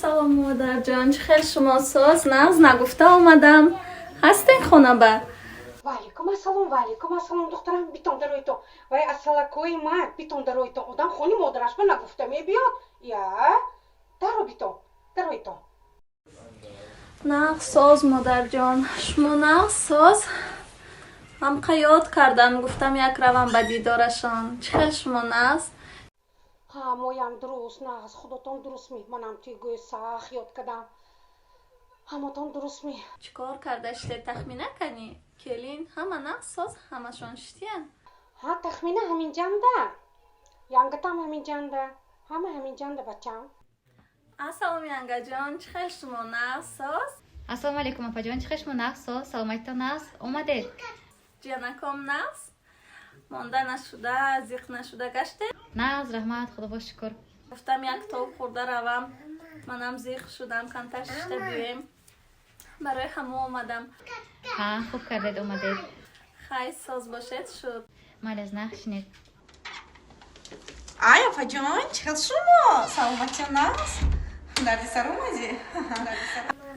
Ассалому, модарҷон, чӣ хел шумо? Соз, нағз? Нагуфта омадам. Ҳастен хонаба? Ваалайкум ассалом, ваалайкум ассалом, духтарам, битон дароитон. Вай, ассалакои мард, битон дароитон. Одам хони модарашба нагуфта мебиёд? Я даро, битон, дароитон. Нағз, соз, модарҷон. Шумо нағз, соз? Ҳамқа ёд кардам, гуфтам, як равам ба дидорашон. Чӣ хел шумо, нағз? Ҳа, моям дуруст, нағз, худотон дурустми? Манам туи гӯи сах ёд кардам. Ҳамотон дурустми? Чӣ кор карда шудед, Тахмина? Кани, келин, ҳама нағз, соз, ҳамашон шитиян? Ҳа, Тахмина ҳаминҷанда, янгатам ҳаминҷанда, ҳама ҳаминҷанда, бачам. Ассалом, янгаҷон, чӣ хел шумо, нағз, соз? Ассалому алайкум, апаҷон, чӣ хел шумо, нағз, соз, саломатитон нағз? Омадед? Ҷиянаком нағз? Монда нашуда, зиқ нашуда гаштед? Нағз, раҳмат, худо шукр. Гуфтам, як тоб хӯрда равам, манам зиқ шудам, камтар шишта биёем, барои ҳамо омадам. Ҳа, хуб кардед, омадед. Хай, соз бошед, шуд. Майли, аз нағз, шинед. Ай, апаҷон, чӣ хел шумо? Саломатиён нағз? Дарди сар омадӣ?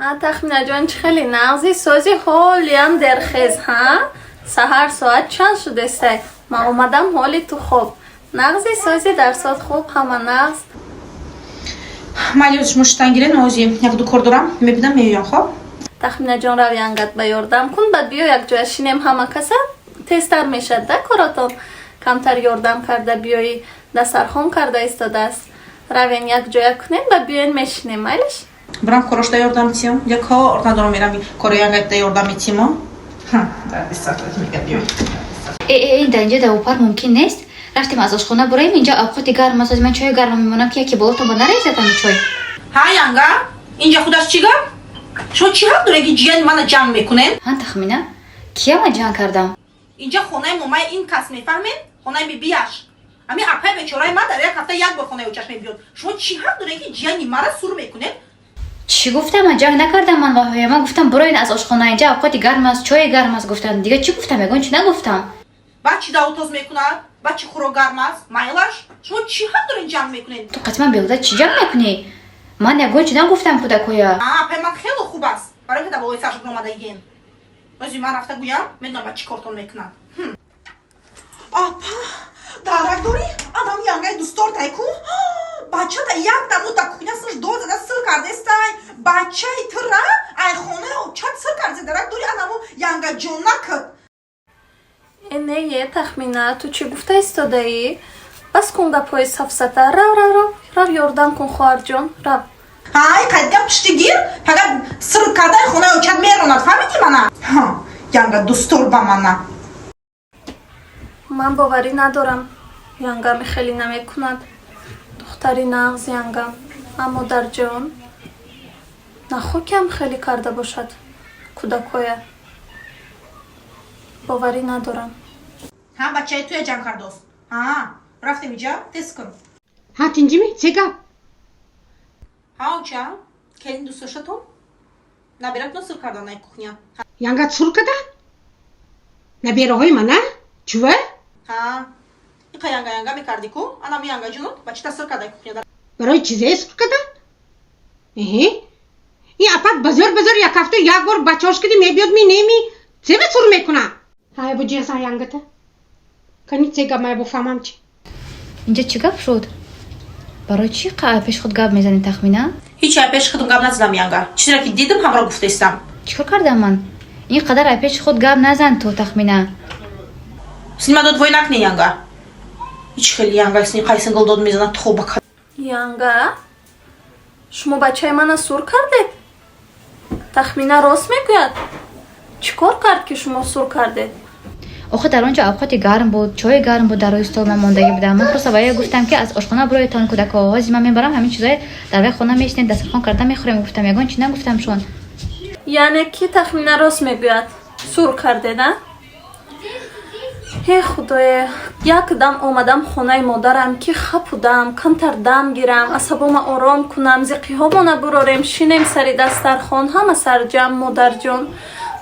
А, Тахминаҷон, чӣ хели, нағзи, сози? Ҳолиам дерхез, ҳа? Саҳар соат чанд шудестай, ман омадам, ҳоли ту хоб. Нағзи, сози, дарсот хуб, ҳама нағз? Майли, шумо шитан гиред, ман ози якду кор дорам, мебинам, меоям, хоб? Тахминаҷон, рав, янгат ба ёрдам кун, баъд биё, якҷоя шинем, ҳама каса тезтар мешад да коротон. Камтар ёрдам карда биёӣ, дастархон карда истодааст. Равен, якҷоя кунем, баъд биёен, мешинем, майлиш? Бирам, корошда ёрдам тиём. Я кор надорам, мерам, кори янгатда ёрдам метимо. Дарди сар мега, биёй. Э, э, ин дар инҷа давопар мумкин нест. Рафтем, аз ошхона бураем, инҷа авқоти гарм аст. Ман чои гарма мемонам, ки яке болотон ба нарезад ами чой. Ҳа, янга, инҷа худаш чӣ гап? Шумо чӣ ҳақ доред, ки ҷияни мана ҷанг мекунед? Ҳа, Тахмина, кияма ҷанг кардам? Инҷа хонаи момаи ин кас, мефаҳмед? Хонаи бибиаш. Ами апай бечораи ман дар як ҳафта як бор хонаи очаш мебиёд. Шумо чӣ ҳақ доред, ки ҷияни мара сур мекунед? Чӣ гуфтам? Ман ҷанг накардам. Ман ваҳоя, ман гуфтам, буроен аз ошхона, инҷа авқоти гарм аст, чои гарм аст, гуфтам. Дига чӣ гуфтам? Ягон чӣ нагуфтам. Баъд чӣ давотоз мекунад? Баъд чӣ хӯрок гарм аст? Майлаш, шумо чӣ ҳақ доред, ҷанг мекунед? Ту қатъиман беҳуда чӣ ҷанг мекунӣ? Ман ягон чӣ нагуфтам кӯдакоя. Апай ман хеле хуб аст, барои ки дар болои сарш омадагиен. Ози ман рафта гӯям, медонам, ба чӣ кортон мекунад. Апа, дарак дорӣ? Анам янгаи дустор тай ку, бачата як даму да кухня сш дод зада, сир кардестай. Бачаи тира ай хонаи очат сир карде. Дарак дорӣ, анаму янга ҷонакат? Э, не е, Тахмина, ту чӣ гуфта истодаӣ? Бас кун гапҳои сафсата. Рав, рав, рав, рав, ёрдам кун, хоҳарҷон, рав. Ҳай, қайдгап пишти гир, фақат сир кардаи хонаи очат меронад, фаҳмидӣ мана? Янга дустор ба мана. Ман боварӣ надорам, янгами хеле намекунад. Духтари нағз янгам. Аммо дарҷон, нахокиам хеле карда бошад кӯдакоя, боварӣ надорам. Ҳа, бачаи туя ҷанг кардост. Ҳа, рафтем, иҷа тез кун. Ҳа, тинҷими, че гап? Ҳа, оча, келин дӯстдоштатон набиратон сир кардан ай кухня. Янгат сур када набераҳои мана? Чува? Ҳа, иқа янга янга мекардӣ ку, анами янга ҷунут бачита сир карда кухня. Барои чизе сур када? Эҳе, ин апак базор базор як ҳафта як бор бачаҳош киди мебиёд, ми неми цеве сур мекуна? Ҳай, бу ҷеса янгата кани, це гап, май буфаҳмам чи. Инҷа чӣ гап шуд? Барои чӣ пеш худ гап мезанӣ, Тахмина? Ҳеч ай пеши худам гап назадам, янга. Чизеро ки дидам, ҳамро гуфтаистам. Чӣ кор кардам ман? Ин қадар ай пеши худ гап назан ту, Тахмина. Снима дод вой накне, янга. Ҳеч хеле янга сни қайсингл дод мезанад, тоба. Янга, шумо бачаи мана сур кардед? Тахмина рост мегӯяд? Чӣ кор кард, ки шумо сур кардед? Охи, дар он ҷо авқоти гарм буд, чои гарм буд, дар рӯи стол ман мондагӣ будам. Ман просто ба ё гуфтам, ки аз ошхона буроетон, кӯдако, ҳози ман мебарам ҳамин чизое, дар вай хона мешинед, дастархон карда мехӯрем, гуфтам. Ягон чӣ нагуфтам шон. Яъне ки Тахмина рост мегӯяд, сур кардед, а? Э, худое, як дам омадам хонаи модарам, ки хапудам, камтар дам гирам, асабома ором кунам, зиқиҳомона бурорем, шинем сари дастархон, ҳама сарҷам. Модарҷон,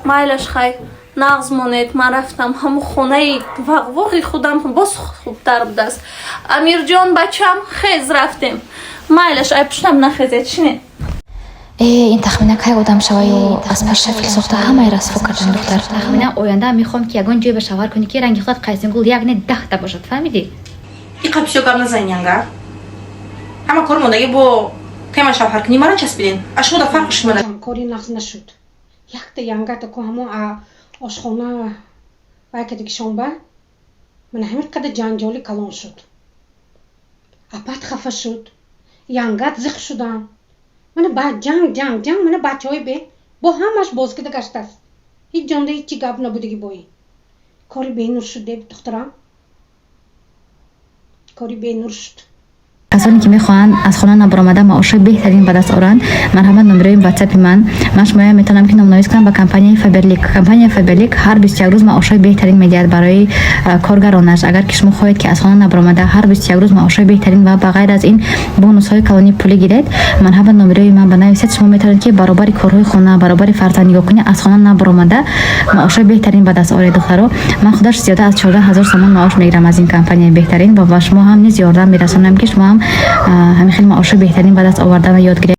майлаш, хай, нағз монед, ман рафтам. Ҳаму хонаи вағвоғи худам боз хубтар будааст. Амирҷон, бачам, хез, рафтем. Майлаш, ай пуштам нахезед, шинед. Э, ин тахмина кай одам шаваю аз паша фил сохта ҳамаи расво кардан, духтар. Тахмина, оянда мехоҳам, ки ягон ҷое ба шавҳар кунӣ, ки ранги худат қайсингул як не, 10-та бошад, фаҳмидӣ? Иқа бисёр гап назан, янга. Ҳама кор мондагӣ бо кайма шавҳаркунӣ мара часпидин. А шумо да фарқ шумо. Кори нағз нашуд. Якта янгата ку ҳамон ошхона вай кадагишонба мана ҳамин қадар ҷанҷоли калон шуд. Апат хафа шуд, янгат зиқ шудам. Мана ба ҷанг, ҷанг, ҷанг. Мана бачаҳои бе бо ҳамаш бозкида гаштааст. Ҳеҷ ҷонда ҳечи гап набудагӣ. Бо ин кори бенур шуд, деб, духтарам, кори бенур шуд. Касоне ки мехоҳанд аз хона набаромада маошҳои беҳтарин ба даст оранд, марҳамат, номерои ватсапи ман. Ман шумоя метавонам, ки номнавис кунам ба компанияи Фаберлик. Компанияи Фаберлик ҳар 21 рӯз маошҳои беҳтарин медиҳад барои коргаронаш. Агар ки шумо хоҳед, ки аз хона набаромада ҳар 21 рӯз маошҳои беҳтарин ва ба ғайр аз ин бонусҳои калони пулӣ гиред, марҳамат, номерои ман ба нависед. Шумо метавонед, ки баробари корҳои хона, баробари фарзанд нигоҳкунӣ, аз хона набаромада маошҳои беҳтарин ба даст оред. Духтаро, ман худаш зиёда аз 14 000 сомон маош мегирам аз ин компанияи беҳтарин ва ба шумо ҳам низ ёрдам мерасонам, ки шумо ҳам ҳамин хел маошҳои беҳтарин ба даст овардан ёд гиред.